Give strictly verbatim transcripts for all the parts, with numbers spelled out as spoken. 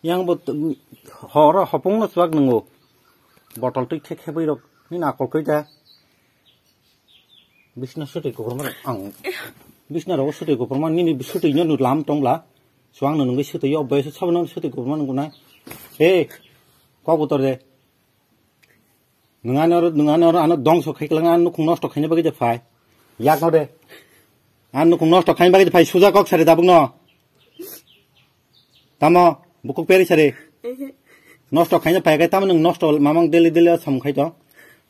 Yang bo t-, horo hopung no chuak nungo. Botol twi khe khe bwi rok. Ni na kol koi da. Bisna sutwi kukurma ang. Bisna rogo sutwi kukurma nini sutwi no lam tongla. Chuang no nungwi sutwi yo boyes sabo no sutwi kukurma nunguna. Hey, kok utor de. Nwng ani oro, nwng ani oro ano dongso khai kwlangna, ano nukhung nosto khaina bagwi de phai. Yak no de. Ano nukhung nosto khaina bagwi de phai, suja kok sari dabuk no. Tamo, bukuk peri sari. Nosto khaina phai kai, tamo nwng nosto mamang daily daily o samung khai to.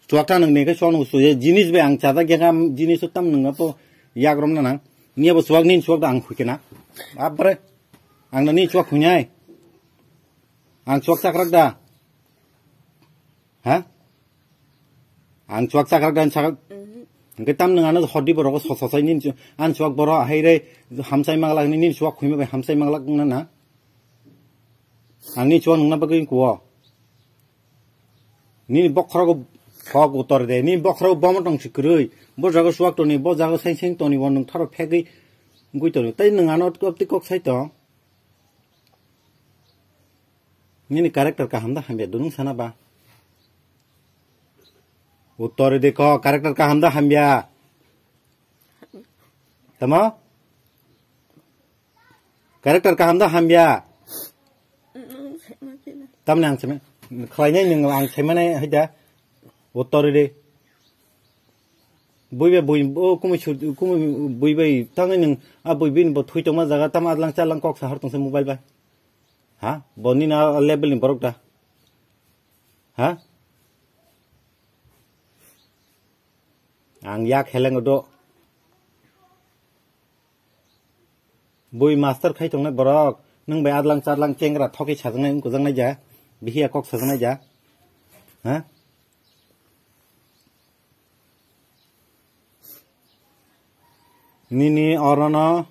Chuak ta nwng ne kai chuak nwng suje, jinis bai ang chajak ya, jinis o tam nwng apo yak rom na nang. Ni abo chuak ni chuak da ang khui kena. Abare. Ang na ni chuak khuinai. Ang chuak chakrak da. Ha? Ang chuak chakrak dan chakrak. Hingke tam nang ano hodi borok so so sai nin chu-, an chuak borok hai re hamsai manglak ni nin chuak khuima bai hamsai manglak na na. Ang ni chuak nang na bagwi kuo. Ni bokhorok kok utor de, ni bokhorok bomo tong si kwrwi. Bo jaga chuak toni, bo jaga seng seng toni, bo nung tharo phegwi gwi toni. Tai nang ano kok ti kok sai to. Nini character kaham da hamya, dunung sana ba. Uttor de ko, character kaham da hamya. Tamo? Character kaham da hamya. Tamni ang seme, khlainai nung ang seme nai haida. Uttor de. Bui bai bui, o kumui su, kumui bui bai, tangni nung, a bui bini bo thui tongma jaga, tam adlang chalang kok sahar tongsa mobile bai. Ha? Bo nini a level ni borok da? Ha? Ang yak heleng do. Bui master khai tongnai borok, nung bai adlang charlang chengra thokhi sajaknai, wngkujak nai ja, bihiya kok sajaknai ja. Ha? Nini orono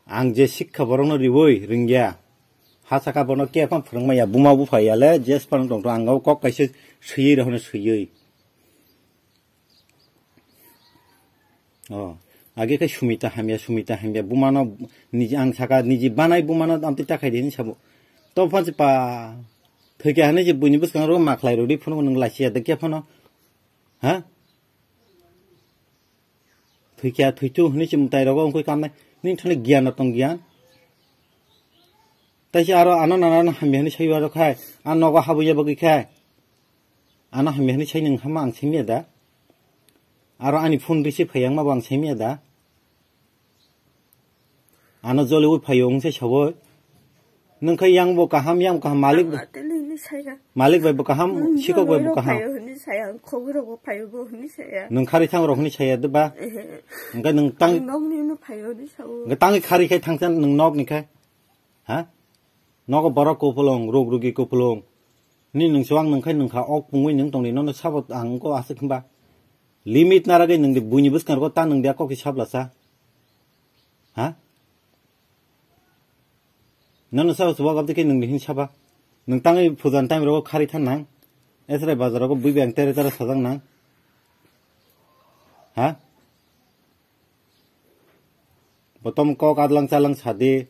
ang je sikha borokno riwi ringya. Ha saka bono khe phano phwrwngmaya, buma bupha ya le, jes phano tongtho, ang o kok kaisa swiwi rw hwnwi swiwi. O, age khe Sumita hamya, Sumita hamya, bumano niji ang saka, niji banai bumano amtwi ta khai di hinwi sabo. To phano se pa thwikya hinwi se buini bwskango ma khlai rwdi phano nwng lachiya de khe phano. Ha? Thwikya, thwitu hinwi se mwtai rogo wngkhui kamnai. Nini thani giyan no tong giyan. Taisa aro ano nana no hamya hinwi saiwi aro khai. Ano nogo habwi ya bagwi khai. Ano hamya hinwi sai nwng hama ang simiya da. Aro ani phone receive khai yang ma bo ang simiya da. Ano joliwi phaio wngse sabo. Nwng khe yang bo kaham, yang bo kaham, malik bo, Ang atwlwi hinwi saya. Malik bai bo kaham, Nwng sikok bai bo joloi kaham. Phaio hinwi saya, ang khogwi rok bo phaio bo hinwi saya. Nwng khari thang rok hinwi saya de ba? Ehe. Hwnkhe nwng tang, Ang nokni hwnwi phaio hinwi sao. Hwnkhe tangwi khari khai thangsa nwng nok ni khai. Ha? Nogo borok kupulung, ruk rugi kupulung. Ni nwng chuwak nwng khai nwng kha, ok pungwi nwng tongdi, nono sabo ang wngkho aswk hwnba? Limit naragwi nwng di buini bwskango ta nwng di a kokni sabla sa. Ha? Nono sabo chuwak abdi khe nwng di hin saba? Nwng tangwi pujan time rogo khari than nang? Esrai bazar rogo bui beng tere tere sajak nang? Ha? Botom kok adlang chalang sadi.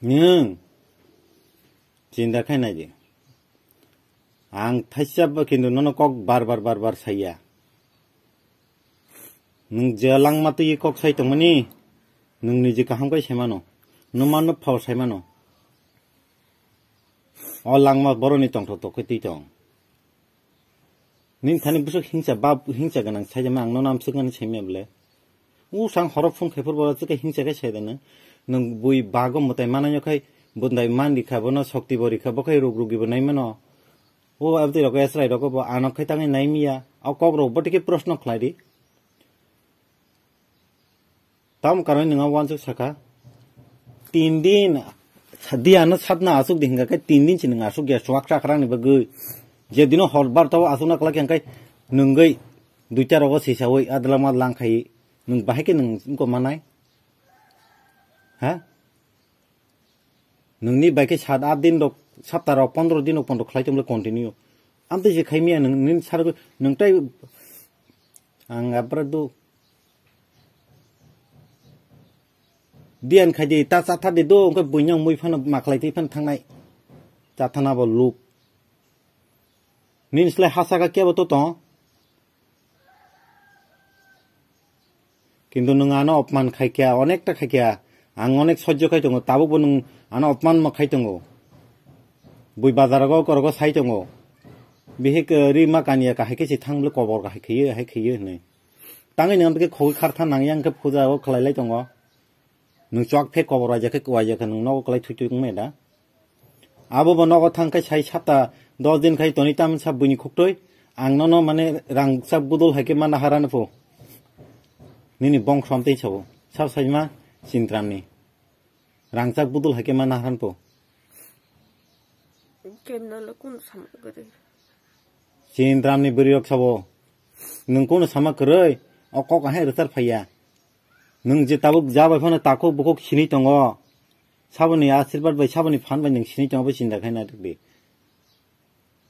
Nwng chinta khai nai di. Ang thaisa bo kintu nono kok bar bar bar bar saiya. Nwng je langma twi kok sai tongmani, nwng niji kaham khai sai mano. Nwng mano phao sai mano. O langma boroni tongthok tok khe twi tong. Nini thani bwswk hingsa ba hingsa gwnang saijama ang nono amswk nani saimya bwle. Usang horo phone khai phuru bo chwkhe hingsa khe sai da nang. Nwng bui bago mwtai manai khai bwndai man rikha bono shokti bo rikha bo khai ruk rugi bo nai mano. O abdi rok esrai rok bo ano khai tangwi nai miya. O kok rok bo tike proshno khlai di. Tam karon nwng wansuk saka. Tin din, di ano satna asuk di hingka khe tin din si nwng asuk ya chuak chakrang ni bagwi. Je dino hor bar tabo asuk na klak yang kai nwngwi duita rogo sisawi adlama lang khai nwng bahai khe nwng wngko manai. Ha? Nwngni bai khe sat aath din rok, sapta rok, pondro din rok, pondro khlai tongmle continue. Amtwi se khai miya nwng, nini sar, nwng tai, ang abra do. Diyan khai di, ta chatha di do, hwnkhe buino mui phano maklai twi phano thangnai. Chathana bo luk. Nini slai hasa kha kebo to tong. Kintu nwng ano opman khai kya, onekta khai kya. Ang onek sojjo khai tongo, tabuk bo nwng ano opman ma khai tongo. Bui bazar go korogo sai tongo. Bihik, eh, ri ma kanya kahai khe si thang bwle kobor kahai khiye, hai khiye hwnwi. Tangwi nwng bikhe khogwi khartha nang yang khe puja o khlai lai tongo. Nwng chuak phe kobor waija khe, waija khe nwng nogo kwlai thwi thwi wngmaya da? Abo bo nogo thang khe sai sapta dos din khai toni tamsa buini khuktwi. Ang nono mane rangchak budol hai khe ma naharani pho. Nini bongsom tei sabo. Sab saima Chintramni. Rangchak budol hai khe ma naharan pho. Kemna le kun sama kwrwi. Chintramni bwrwi rok sabo. Nwng kuno sama kwrwi. O kok ahai rwchar phaiya. Nwng je tabuk ja bai phano takhuk bukhuk sinwi tongo. Saboni asirbat bai, saboni phan bai nwng sinwi tongo, bai chinta khai naitokdi.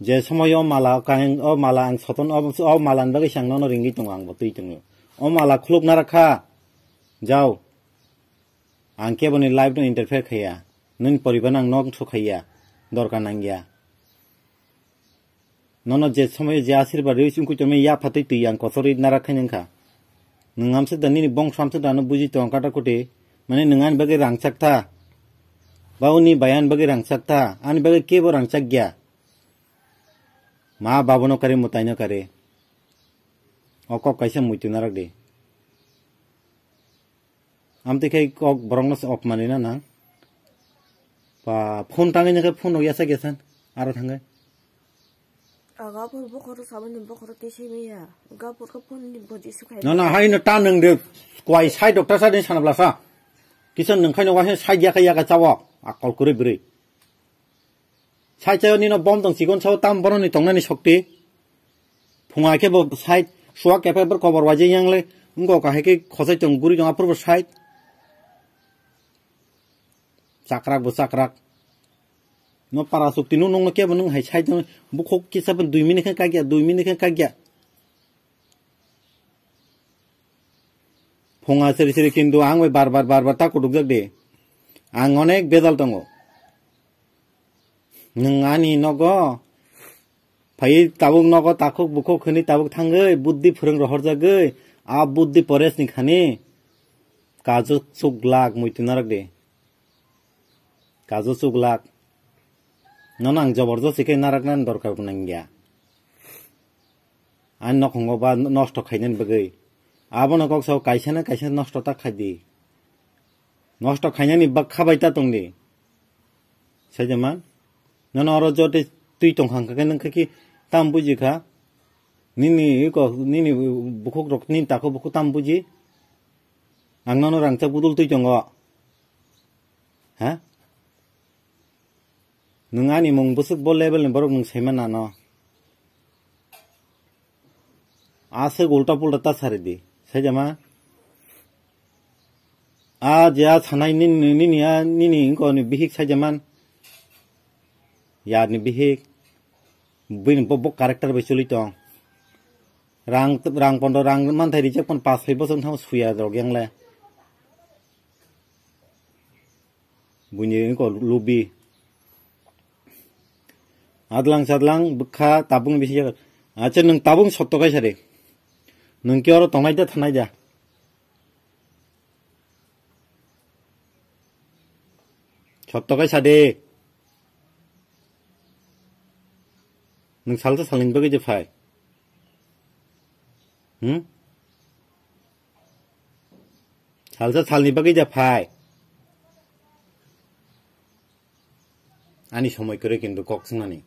Je somoy o mala, o kain, o mala ang soton, o, o mala ni bagwi se ang nono ringwi tongo, ang bo twi tongo. O mala khuluk narakha, jao. Ang keboni life no interfere khaiya. Nini poribar no ang nongso khaiya. Dorkar nangya. Nono je somoy je asirbat rwi chungkui tongmani yapha twi twi ang kotorwi narak khai nangkha. Nwng amsa da nini bongso amsa da ano buji tong kata kuti. Mane nwng ani bagwi rangchak tha. Ba uni bai ani bagwi rangchak tha. Ani bagwi kebo rangchak ya. Ma babono kare mwtaino kare. O kok kaisa muitu narak di. Amtwi khe kok borokno se opmani na nang. Pa phone tangwi nang khe phone rok yasak yasan aro thangwi. Aga phone bokhoro saboni bokhoro tei simi ya. Ga phone ni boji sukhai. Na na hai no ta nang de kwai sai doctor sa de sana blasa. Kisa nang khai no wa sai ya ka ya ka chawo. Akol kuri bri. Sai chayo nino bom tong chikon sao tam boroni tongnani sokti. Phunga khe bo side, suak khe bo kobor waijak yang le, wngkok kahai khe khosai tong guri tong aphuru bo side. Chakrak bo chakrak. No para sukti no nongno kebo nung hai side no bukhuk kisa bo dui minute khe kagya, dui minute khe kagya. Phunga siri siri kintu ang bai bar bar bar bar ta kutukjak de. Ang onek bejal tongo. Nwng ani nogo phai tabuk nogo takhuk bukhuk hwnwi tabuk thangwi buddhi phwrwng rohorjagwi a buddhi poresni khani kaju chuglak muitu narwk di. Kaju chuglak. Nono ang joborjosti khe naraknani dorkar bo nangya. Ani nokhongo ba nosto khainani bagwi. Abono kok sao kaisa na kaisa nosto ta khai di. Nosto khainani bak khabai ta tong di. Saijama. Nono oro jote twi tong khang khe nang khe ki tam buji kha. Nini iko nini bukhuk rok nini takhuk bukhuk tam buji. Ang nono rangchak budul twi tongo. Ha? Nwng ani mung bwswk bo level ni borok nwng saima nano. Aswk ulta pulta ta sari di. Saijama. A je a sanai nini, nini a, nini wngko ni bihik saijaman. Yar ni bihik. Bini bo, bo character bai choli tong. Rang, rang pondo rang manthai rijak pon pas soi bosong thang suya rok yang le. Buini ko lubi. Adlang sadlang bwkha tabung bisi jaga. Acha nwng tabung sotto kaisa de. Nwng ki oro tongnai da thanai da. Sotto kaisa de. Nwng salsa salni bagwi je phai. Hmm? Salsa salni bagwi ja phai. Ani somoi kwrwi kintu kok swngnani.